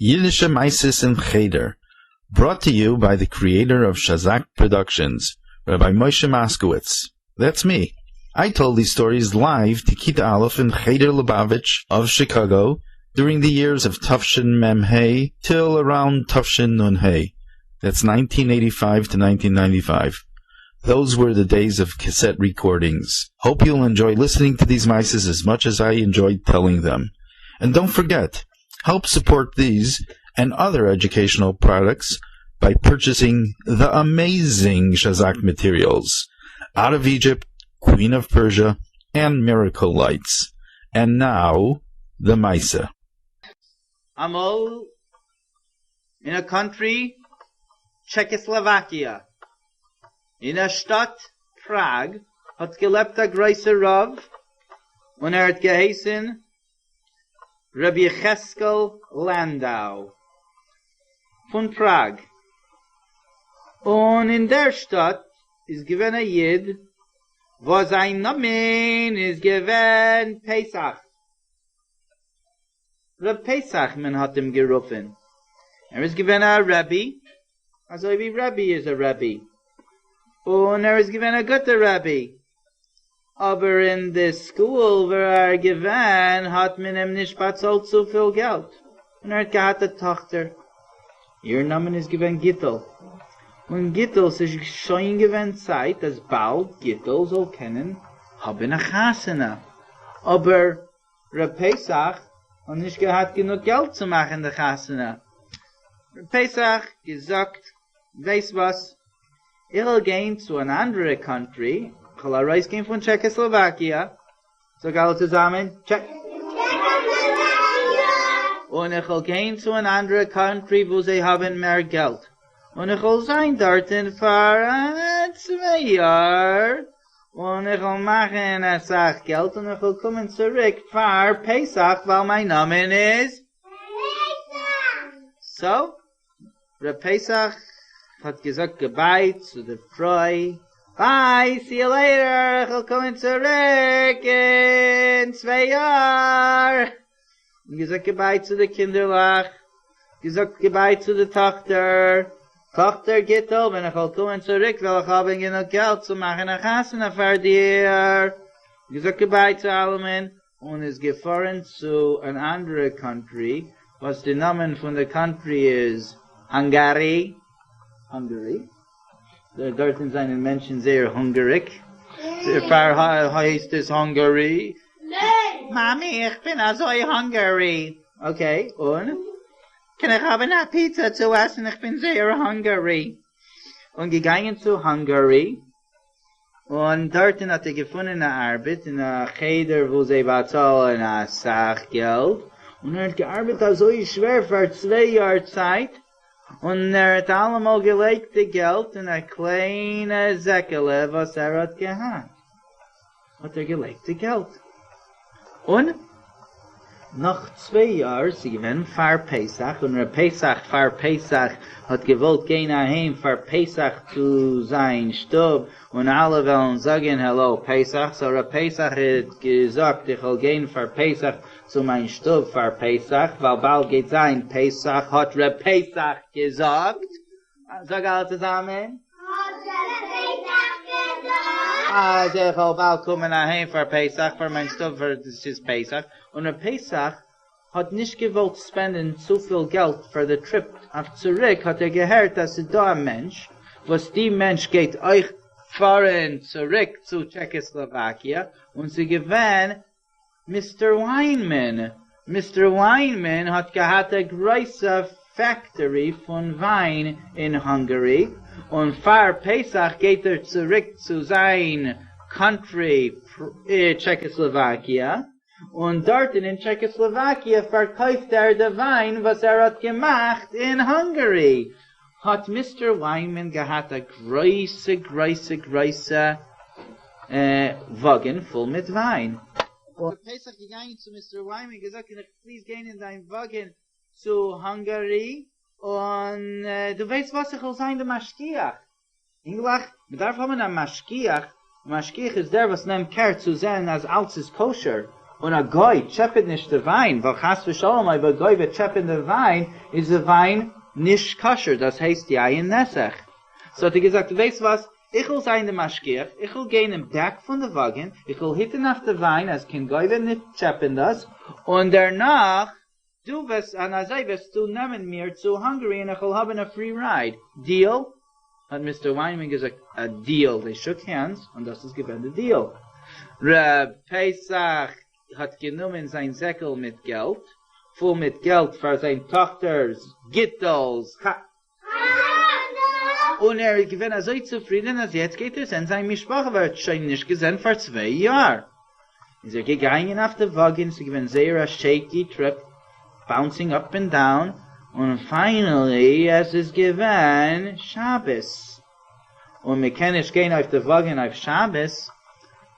יידישע מעשיות אין חדר, brought to you by the creator of Shazak Productions, Rabbi Moshe Moskowitz. That's me. I told these stories live to Kita Aleph in Cheder Lubavitch of Chicago during the years of Tufshin Mem Hey till around Tufshin Nun Hey. That's 1985 to 1995. Those were the days of cassette recordings. Hope you'll enjoy listening to these mices as much as I enjoyed telling them. And don't forget, help support these and other educational products by purchasing the amazing Shazak materials, Out of Egypt, Queen of Persia, and Miracle Lights. And now, the Misa. אמאל אין א country טשעקעסלאוואקיע אין א שטאט פראג האט געלעבט א גרויסער רב און ער האט געהייסן רבי יחזקאל לאנדאו פון פראג, און אין דער שטאט איז געווען א איד וואס זיין נאמען איז געווען פסח, ר' פסח מען האט אים גערופן, ער איז געווען א רבי, אזוי ווי רבי איז א רבי, און ער איז געווען א גוטע רבי, אבער אין די school וואו ער איז געווען האט מען אים נישט באצאלט צופיל געלט, און ער האט געהאט א טאכטער, איר נאמען איז געווען גיטל, און גיטל ס'איז שוין געווען צייט אז באלד גיטל זאל קענען האבן א חתונה, אבער ר' פסח האט נישט געהאט גענוג געלט צו מאכן די חתונה, ר' פסח געזאגט ווייסט וואס, איך וועל גיין צו אן אנדערע country, איך וועל ארויסגיין פון טשעקאסלאוואקיע, זאג אלע צוזאמען, און איך וועל גיין צו אן אנדערע country וואו זיי האבן מער געלט, און איך וועל זיין דארטן פאר צוויי יאר, און איך וועל מאכן אסאך געלט, און איך וועל קומען צוריק פאר פסח ווייל מיין נאמען איז פסח! So, ר' פסח האט געזאגט goodbye צו די פרוי, bye, see you later, איך וועל קומען צוריק אין צוויי יאר! און געזאגט goodbye צו די קינדערלעך, געזאגט goodbye צו די טאכטער, טאכטער גיטל, ווען איך וועל קומען צוריק וועל איך האבן גענוג געלט צו מאכן א חתונה פאר דיר, געזאגט goodbye צו אלעמען, און איז געפארן צו אן אנדערע country וואס די נאמען פון די country איז האנגארי, Hungary, דארטן זענען מענטשן זייער הונגעריג, דערפאר הייסט עס האנגארי. מאמי איך בין אזוי hungry. Okay, און? קען איך האבן א פיצא צו עסן איך בין זייער hungry. און געגאנגען צו האנגארי. און דארטן האט ער געפונען א ארבעט אין א חדר וואו זיי באצאלן אסאך געלט, און ער האט געארבעט אזוי שווער פאר צוויי יאר צייט, און ער האט אלעמאל געלייגט די געלט אין א קליינע זעקעלע וואס ער האט געהאט, האט ער געלייגט די געלט, און נאך צוויי יאר, ס'איז געווען פאר פסח, און ר' פסח פאר פסח האט געוואלט גיין אהיים פאר פסח צו זיין שטוב, און אלע וועלן זאגן העלאו פסח, so ר' פסח האט געזאגט איך וועל גיין פאר פסח צו מיין שטוב פאר פסח, ווייל באלד גייט זיין פסח, האט ר' פסח געזאגט, זאג אלע צוזאמען. האט ר' פסח געזאגט. אז איך וועל באלד קומען אהיים פאר פסח, פאר מיין שטוב פאר ס'איז פסח, און ר' פסח האט נישט געוואלט spend ן צופיל געלט פאר די trip אויף צוריק, האט ער געהערט אז ס'איז דא א מענטש וואס די מענטש גייט אויך פארן צוריק צו טשעקאסלאוואקיע, און ס'איז געווען מיסטער וויינמאן, מיסטער וויינמאן האט געהאט א גרויסע factory פון וויין אין האנגערי, און פאר פסח גייט ער צוריק צו זיין country טשעקאסלאוואקיע, און דארטן אין טשעקאסלאוואקיע פארקויפט ער די וויין וואס ער האט געמאכט אין האנגערי. האט מיסטער וויינמאן געהאט א גרויסע גרויסע גרויסע וואגן פול מיט וויין. און פסח געגאנגען צו מיסטער וויינמאן געזאגט קען איך please גיין אין דיין וואגן צו האנגארי און דו ווייסט וואס איך וויל זיין די משגיח. אינגלעך, מען דארף האבן א משגיח, א משגיח איז דער וואס נעמט care צו זען אז אלץ איז כשר. און א גוי טשעפעט נישט די וויין, ווייל חס ושלום אויב א גוי וועט טשעפען די וויין איז די וויין נישט כשר, דאס הייסט יין נסך. סאו האט ער געזאגט, ווייסט וואס, איך וועל זיין די משגיח, איך וועל גיין אין back פון די וואגן, איך וועל היטן אויף די וויין אז קיין גוי וועט נישט טשעפען דאס, און דערנאך דו וועסט, און אזוי וועסטו נעמען מיר צו האנגערי און איך וועל האבן א free ride. Deal? האט מיסטער וויינמאן געזאגט, א deal. זיי shook hands און דאס איז געווען די deal. ר' פסח האט גענומען זיין זעקל מיט געלט, פול מיט געלט פאר זיין טאכטער'ס גיטל'ס ח. און ער איז געווען אזוי צופרידען אז יעצט גייט ער זען זיין משפחה וואס ער האט שוין נישט געזען פאר צוויי יאר. איז ער געגאנגען אויף די וואגען, ס'איז געווען זייער א shaky trip, bouncing up and down, און finally עס איז געווען שבת, און מען קען נישט גיין אויף די וואגען אויף שבת,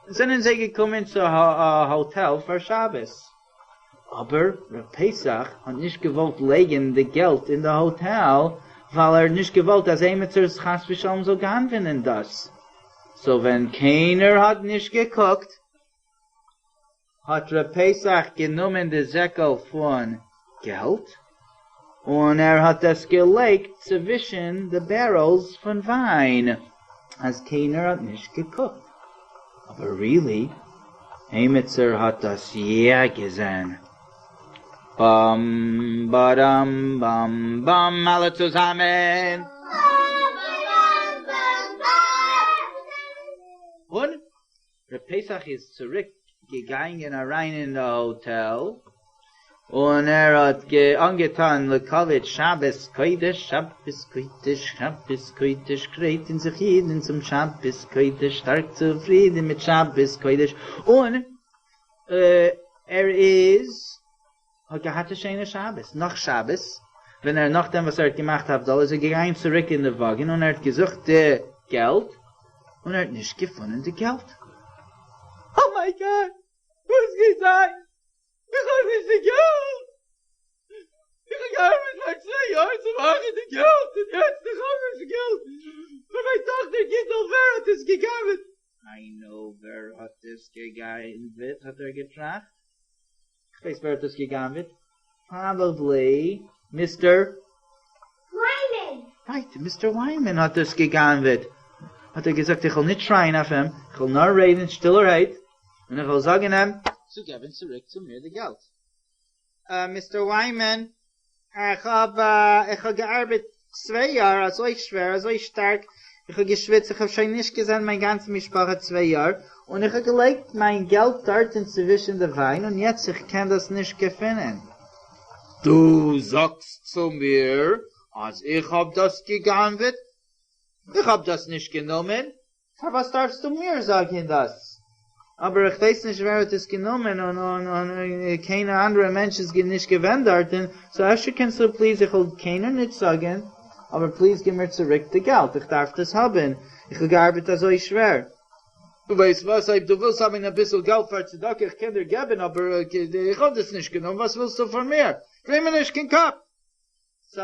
זענען זיי געקומען צו א האטעל פאר שבת. אבער ר' פסח האט נישט געוואלט לייגן די געלט אין די האטעל ווייל ער האט נישט געוואלט אז עימיצער חס ושלום זאל גנב'נען דאס, so ווען קיינער האט נישט געקוקט האט ר' פסח גענומען די זעקל פון געלט און ער האט עס געלייגט צווישן די barrels פון וויין אז קיינער האט נישט געקוקט, אבער really עימיצער האט דאס יא געזען. באם באדאם באם באם אלע צוזאמען. און ר' פסח איז צוריק געגאנגען אריין אין די האטעל און ער האט אנגעטאן לכבוד שבת קודש, שבת קודש, שבת קודש, גרייטן זיך אידן צום שבת קודש, שטארק צופרידן מיט שבת קודש, און ער איז האט געהאט א שיינע שבת, נאך שבת ווען ער נאכדעם וואס ער האט געמאכט הבדלה איז ער געגאנגען צוריק אין די וואגן און ער האט געזוכט די געלט און ער האט נישט געפונען די געלט. Oh my God! וואס גייט זיין? איך האב נישט די געלט! איך האב געארבעט פאר צוויי יאר צו מאכן די געלט און יעצט איך האב נישט די געלט פאר מיין טאכטער גיטל ווער האט עס געגנב'עט? I know ווער האט עס געגנב'עט האט ער געטראכט. כ'ווייס ווער האט עס געגנב'עט, probably מיסטער וויינמאן. Right, מיסטער וויינמאן האט עס געגנב'עט. האט ער געזאגט איך וועל נישט שרייען אויף אים, איך וועל נאר רעדן שטילערהייט, און איך וועל זאגן אים צו געבן צוריק צו מיר די געלט. מיסטער וויינמאן, איך האב איך האב געארבעט צוויי יאר אזוי שווער אזוי שטארק, איך האב געשוויצט, איך האב שוין נישט געזען מיין גאנצע משפחה צוויי יאר, און איך האב געלייגט מיין געלט דארט אינצווישן די וויין, און יעצט איך קען דאס נישט געפינען. דו זאגסט צו מיר אז איך האב דאס גע'גנב'עט? איך האב דאס נישט גענומען, פארוואס דארפסטו מיר זאגן דאס? אבער איך ווייס נישט ווער האט עס גענומען און און און קיינער אנדערע מענטש איז נישט געווען דארטן, so אפשר קענסטו please איך וועל קיינער נישט זאגן, אבער please גיב מיר צוריק די געלט, איך דארף דאס האבן, איך האב געארבעט אזוי שווער. דו ווייסט וואס, אויב דו ווילסט האבן אביסל געלט פאר צדקה איך קען דיר געבן, אבער איך האב דאס נישט גענומען, וואס ווילסטו פון מיר? דריי מיר נישט קיין קאפ! So,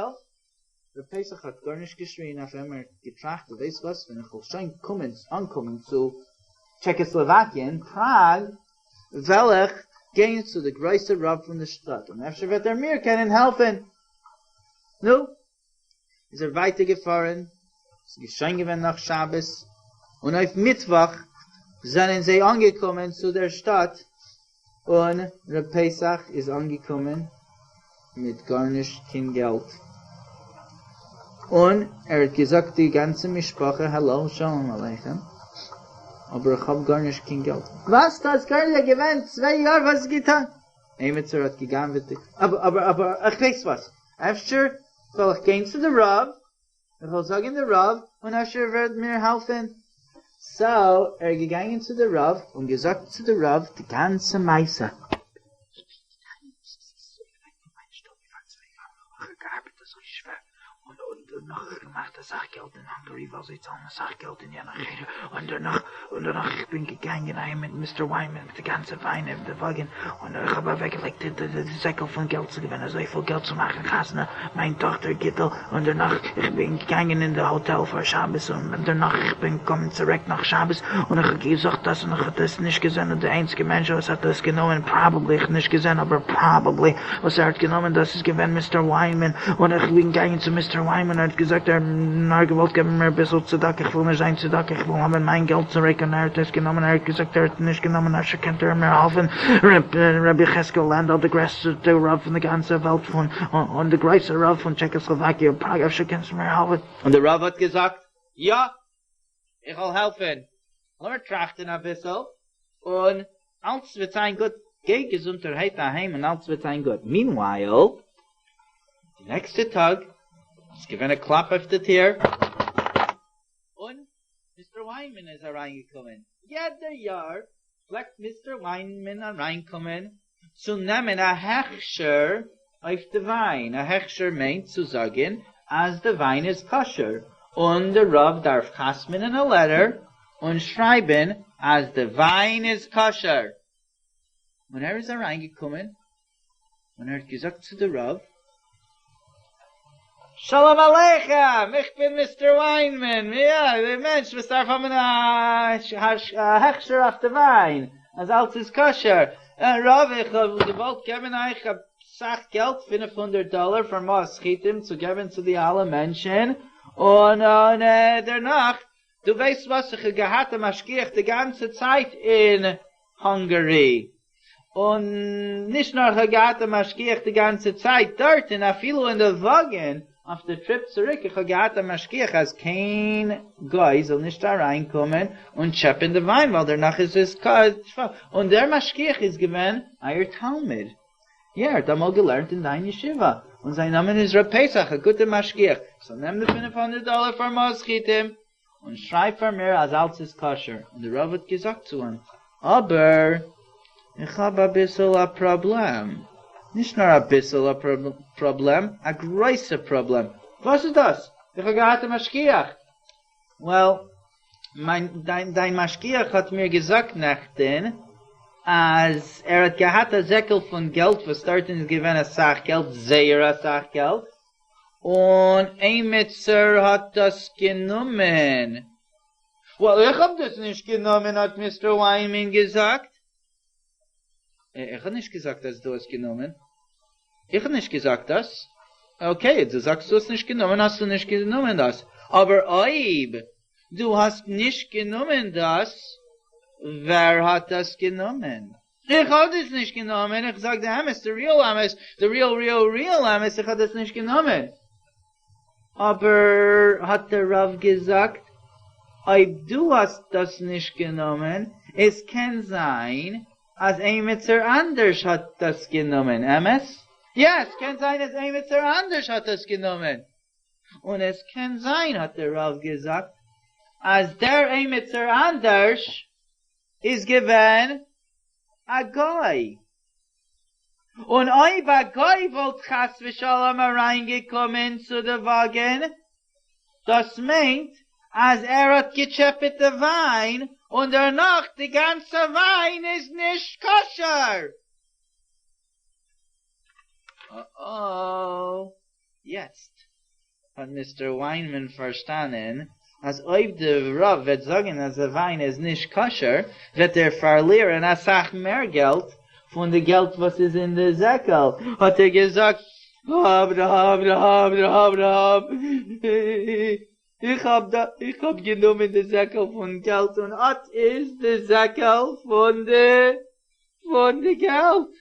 ר' פסח האט גארנישט געשריען אויף אים, ער האט געטראכט, דו ווייסט וואס, ווען איך וועל שוין קומען, אנקומען צו טשעקאסלאוואקיע אין פראג, וועל איך גיין צו די גרויסע רב פון די שטאט, און אפשר וועט ער מיר קענען העלפן. נו, איז ער ווייטער געפארן, ס'איז שוין געווען נאך שבת, און אויף מיטוואך זענען זיי אנגעקומען צו דער שטאט, און ר' פסח איז אנגעקומען מיט גארנישט קיין געלט, און ער האט געזאגט די גאנצע משפחה האלא שלום עליכם, אבער איך האב גארנישט קיין געלט. וואס? דו האסט גארנישט געווען צוויי יאר וואס איז געטאן? עימיצער האט גע'גנב'עט די, אבער אבער אבער איך ווייס וואס, אפשר זאל איך גיין צו די רב, איך וועל זאגן די רב און אפשר ער וועט מיר העלפן. So ער איז געגאנגען צו די רב און געזאגט צו די רב די גאנצע מעשה. און און דערנאך איך געמאכט אסאך געלט אין האנגערי ווייל זיי צאלן אסאך געלט אין יענע חדר, און דערנאך און דערנאך איך בין געגאנגען אהיים מיט מיסטער וויינמאן מיט די גאנצע וויין אויף די וואגען, און איך האב אוועקגעלייגט די די די זעקל פון געלט ס'איז געווען אזויפיל געלט צו מאכן חתונה מיין טאכטער גיטל, און דערנאך איך בין געגאנגען אין די האטעל פאר שבת, און דערנאך איך בין געקומען צוריק נאך שבת, און איך האב געזוכט דאס און איך האב דאס נישט געזען און די איינציגע מענטש וואס האט דאס גענומען פראבעבלי איך האב נישט געזען אבער פראבעבלי וואס ער האט גענומען דאס איז געווען מיסטער וויינמאן און איך בין געגאנגען צו מיסטער וויינמאן ער האט געזאגט ער האט נאר געוואלט געבן מיר אביסל צדקה איך וויל נישט זיין צדקה איך וויל האבן מיין געלט צוריק און ער האט עס גענומען ער האט געזאגט ער האט נישט גענומען אפשר קענט איר מיר העלפן ר' יחזקאל לאנדא די גרעסטע רב פון די גאנצע וועלט פון און די גרויסע רב פון טשעכאסלאוואקיע פראג אפשר קענסטו מיר העלפן. און די רב האט געזאגט יא איך וועל העלפן, לאמיר טראכטן אביסל און אלץ וועט זיין גוט, גיי געזונטערהייט אהיים און אלץ וועט זיין גוט, מיענווייל די נעקסטע טאג איז געווען א קלאפ אויף די טיר און מיסטער וויינמאן איז אריינגעקומען, יעדע יאר פלעגט מיסטער וויינמאן אריינקומען צו נעמען א הכשר אויף די וויין, א הכשר מיינט צו זאגן אז די וויין איז כשר, און די רב דארף חתמ'נען א לעטער און שרייבן אז די וויין איז כשר, און ער איז אריינגעקומען און ער האט געזאגט צו די רב, שלום עליכם, איך בין מיסטער וויינמאן, יא, דער מענטש וואס דארף האבן א הכשר אויף די וויין, אז אלץ איז כשר, רב איך האב געוואלט געבן אייך אסאך געלט, 500 דאלער פאר מעות חיטים צו געבן צו די אלע מענטשן, און דערנאך, דו ווייסט וואס, איך האב געהאט א משגיח די גאנצע צייט אין האנגערי, און נישט נאר איך האב געהאט א משגיח די גאנצע צייט דארט און אפילו אין די וואגן אויף די טריפ צוריק איך האב געהאט א משגיח אז קיין גוי זאל נישט אריין קומען און טשעפען די וויין ווייל דערנאך איז עס און דער משגיח איז געווען אייער תלמיד יא ער האט אמאל געלערנט אין דיין ישיבה און זיין נאמען איז ר' פסח א גוטער משגיח סאו נעם די 500 דאלער פאר מעות חיטים און שרייב פאר מיר אז אלץ איז כשר, און די רב האט געזאגט צו אים, אבער איך האב אביסל א פראבלעם, נישט נאר אביסל א פראבלעם, א גרויסע פראבלעם, וואס איז דאס? איך האב געהאט א משגיח, וועל, מיין, דיין, דיין משגיח האט מיר געזאגט נעכטן אז ער האט געהאט א זעקל פון געלט וואס דארטן איז געווען אסאך געלט, זייער אסאך געלט, און עימיצער האט דאס גענומען. וועל, איך האב דאס נישט גענומען האט מיסטער וויינמאן געזאגט. איך האב נישט געזאגט אז דו האסט גענומען. איך האב נישט געזאגט דאס. אקעי, דו זאגסט דו האסט נישט גענומען, האסטו נישט גענומען דאס. אבער אויב דו האסט נישט גענומען דאס, ווער האט דאס גענומען? איך האב דאס נישט גענומען, איך זאג די אמת, די ריעל אמת, די ריעל ריעל ריעל אמת, איך האב דאס נישט גענומען. אבער האט דער רב געזאגט, אויב דו האסט דאס נישט גענומען, עס קען זיין אז עימיצער אנדערש האט דאס גענומען, אמת? יא, עס קען זיין אז עימיצער אנדערש האט דאס גענומען. און עס קען זיין, האט דער רב געזאגט, אז דער עימיצער אנדערש איז געווען א גוי, און אויב א גוי וואלט חס ושלום אריינגעקומען צו די וואגן, דאס מיינט אז ער האט געטשעפעט די וויין, און דערנאך די גאנצע וויין איז נישט כשר. אה-אוי, יעצט האט מיסטער וויינמאן פארשטאנען אז אויב די רב וועט זאגן אז די וויין איז נישט כשר וועט ער פארלירן אסאך מער געלט פון די געלט וואס איז אין די זעקל, האט ער געזאגט, רב רב רב רב רב, איך האב דא, איך האב גענומען די זעקל פון געלט און אט איז די זעקל פון די פון די געלט,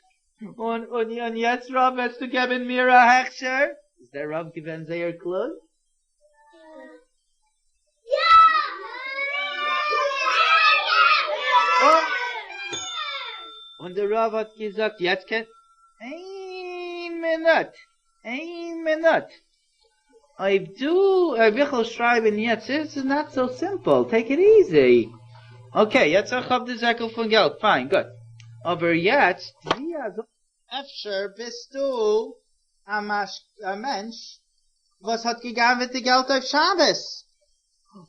און און און יעצט רב וועסטו געבן מיר א הכשר? איז דער רב געווען זייער קלוג? און דער רב האט געזאגט יעצט קען איין מינוט איין מינוט אויב דו אויב איך וועל שרייבן יעצט איטס נאט סאו סימפל טעיק איט איזי אקעי יעצט איך האב די זעקל פון געלט פיין גוט אבער יעצט ווי אזוי אפשר ביסטו א מענטש. וואס האט גע'גנב'עט די געלט אויף שבת,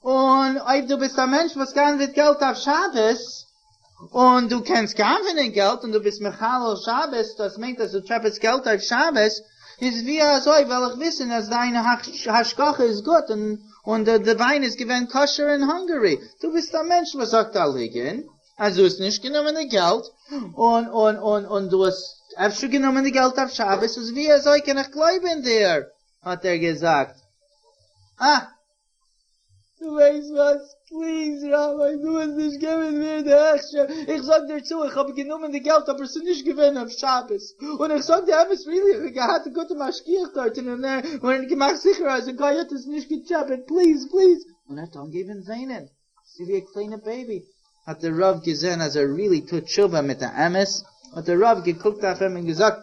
און אויב דו ביסט א מענטש וואס גנב'עט געלט אויף שבת, און דו קענסט גנב'ענען געלט און דו ביסט מחלל שבת, דאס מיינט אז דו טשעפעסט געלט אויף שבת, איז ווי אזוי וועל איך וויסן אז דיין השגחה איז גוט און די וויין איז געווען כשר אין האנגערי? דו ביסט א מענטש וואס זאגט א ליגן אז דו האסט נישט גענומען די געלט, און און און און דו האסט אפשר גענומען די געלט אויף שבת, איז ווי אזוי קען איך גלויבען דיר? האט ער געזאגט, אה! דו ווייסט וואס, פליז ראביי, דו האסט נישט געבען מיר די הכשר, איך זאג דיר צו איך האב גענומען די געלט אבער ס'איז נישט געווען אויף שבת, און איך זאג די אמת רילי איך האב געהאט א גוטע משגיח דארט און ער האט געמאכט זיכער אז די גוי האט עס נישט געטשעפעט, פליז פליז, און ער האט אנגעהויבען וויינען. אזוי ווי א קליינע בעיבי, האט דער רב געזען אז ער רילי טוט תשובה מיט א אמת, האט דער רב געקוקט אויף אים און געזאגט,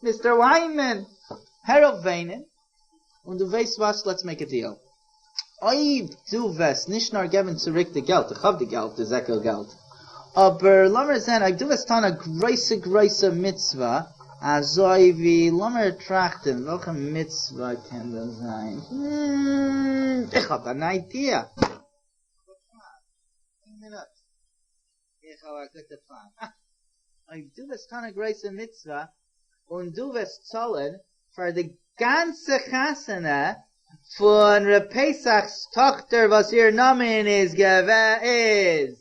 מיסטער וויינמאן, הער אויף וויינען, און דו ווייסט וואס, לעטס מעיק א דיעל, אויב דו וועסט נישט נאר געבן צוריק די געלט, איך האב די געלט, די זעקל געלט, אבער לאמיר זען אויב דו וועסט טון א גרויסע גרויסע מצוה, אזוי ווי, לאמיר טראכטן, וועלכע מצוה קען דאס זיין? הממ, איך האב אן איידיע! איין מינוט, איך האב א גוטע פלאן. אה! אויב דו וועסט טון א גרויסע מצוה, און דו וועסט צאלן פאר די גאנצע חתונה פון ר' פסח'ס טאכטער וואס איר נאמען איז געווען איז.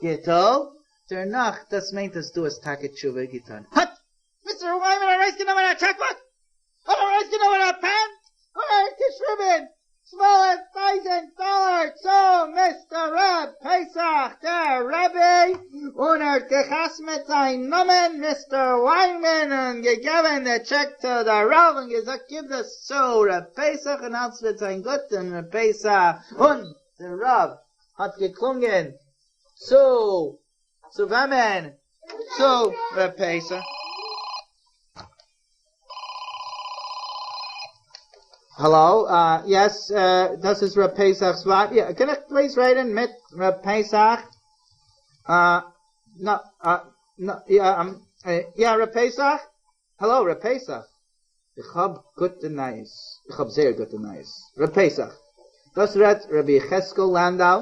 גיטל, דערנאך, דאס מיינט אז דו האסט טאקע תשובה געטון. האט מיסטער וויינמאן ארויסגענומען א טשעקבוק און ארויסגענומען א פען און ער האט געשריבען 12 טויזענט דאלער צו מיסטער ר' פסח דער רבי און ער האט געחתמעט זיין נאמען מיסטער וויינמאן און געגעבען די טשעק צו די רב און געזאגט גיב דאס צו ר' פסח און אלץ וועט זיין גוט און ר' פסח און דער רב האט געקלונגען צו צו וועמען? צו ר' פסח. האלא, יעס, דאס איז ר' פסח'ס ווייב, יא, קען איך פליז רעדן מיט ר' פסח? נא, נא, יא, ר' פסח? האלא, ר' פסח? איך האב גוטע נייעס, איך האב זייער גוטע נייעס, ר' פסח, דאס רעדט רבי יחזקאל לאנדאו,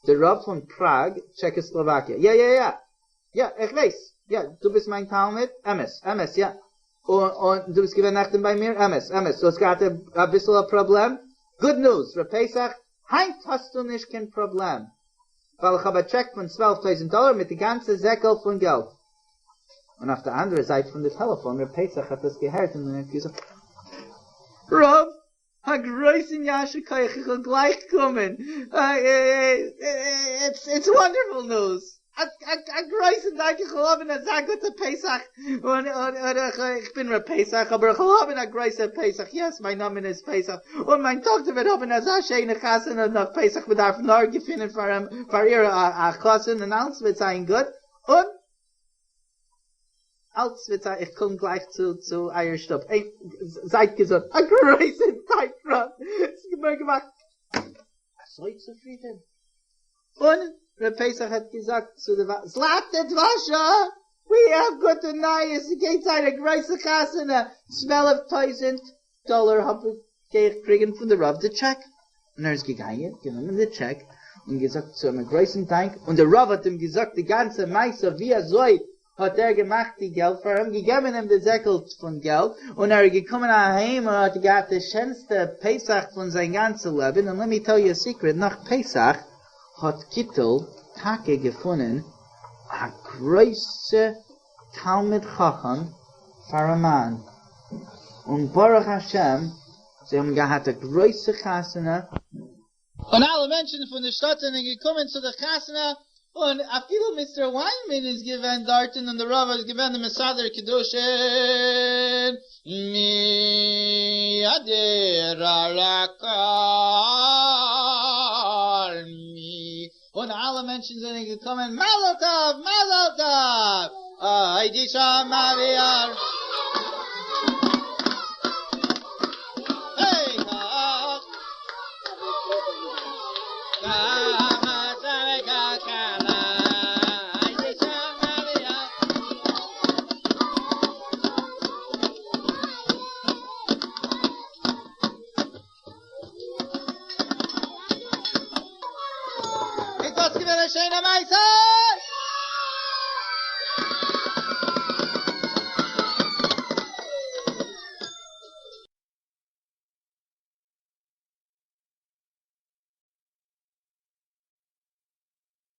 דער רב פון פראג, טשעכאסלאוואקיע, יא יא יא, יא, איך ווייס, יא, דו ביסט מיין תלמיד, אמת, אמת, יא, און און דו ביסט געווען נעכטן ביי מיר, אמת, אמת, דו האסט געהאט אביסל א פראבלעם, גוד ניוז, ר' פסח, היינט האסטו נישט קיין פראבלעם, ווייל איך האב א טשעק פון 12 טויזנט דאלער מיט די גאנצע זעקל פון געלט. און אויף די אנדערע זייט פון די טעלעפאן ר' פסח האט דאס געהערט און ער האט געזאגט, רב, א גרויסן יישר כח איך וועל גלייך קומען, איטס וואנדערפול ניוז, א גרויסן דאנק איך וועל האבן אזא גוטע פסח, און איך בין ר' פסח אבער איך וועל האבן א גרויסע פסח, יעס מיין נאמען איז פסח, און מיין טאכטער וועט האבן אזא שיינע חתונה נאך פסח, מען דארף נאר געפינען פאר איר א חתן און אלס וועט זיין גוט, און אלץ וועט זיין, איך קום גלייך צו צו אייער שטוב, זייט געזונט, א גרויסע דאנק רב, עס האט מיר געמאכט אזוי צופרידען, און ר' פסח האט געזאגט צו די ווייב, זלאטע דוואשע, ווי האב גוטע נייעס, ס'גייט זיין א גרויסע חתונה, 12 טויזענט דאלער האב איך גיי איך קריגן פון די רב די טשעק, און ער איז געגאנגען, גענומען די טשעק, און געזאגט צו אים א גרויסן דאנק, און די רב האט אים געזאגט די גאנצע מעשה ווי אזוי האט ער געמאכט די געלט פאר אים, געגעבן אים די זעקל פון געלט, און ער איז געקומען אהיים און האט געהאט די שענסטע פסח פון זיין גאנצע לעבן, און לעט מי טעל יו א סיקרעט, נאך פסח האט גיטל טאקע געפונען א גרויסע תלמיד חכם פאר א מאן, און ברוך השם זיי האבן געהאט א גרויסע חתונה, און אלע מענטשן פון די שטאט זענען געקומען צו די חתונה, און אפילו מיסטער וויינמאן איז געווען דארטן, און די רב איז געווען די מסדר קידושין, מי אדיר הרקורמי, און אלע מענטשן זענען געקומען מזל טוב! מזל טוב! אוי די שמערי אר. שיינע מעשה!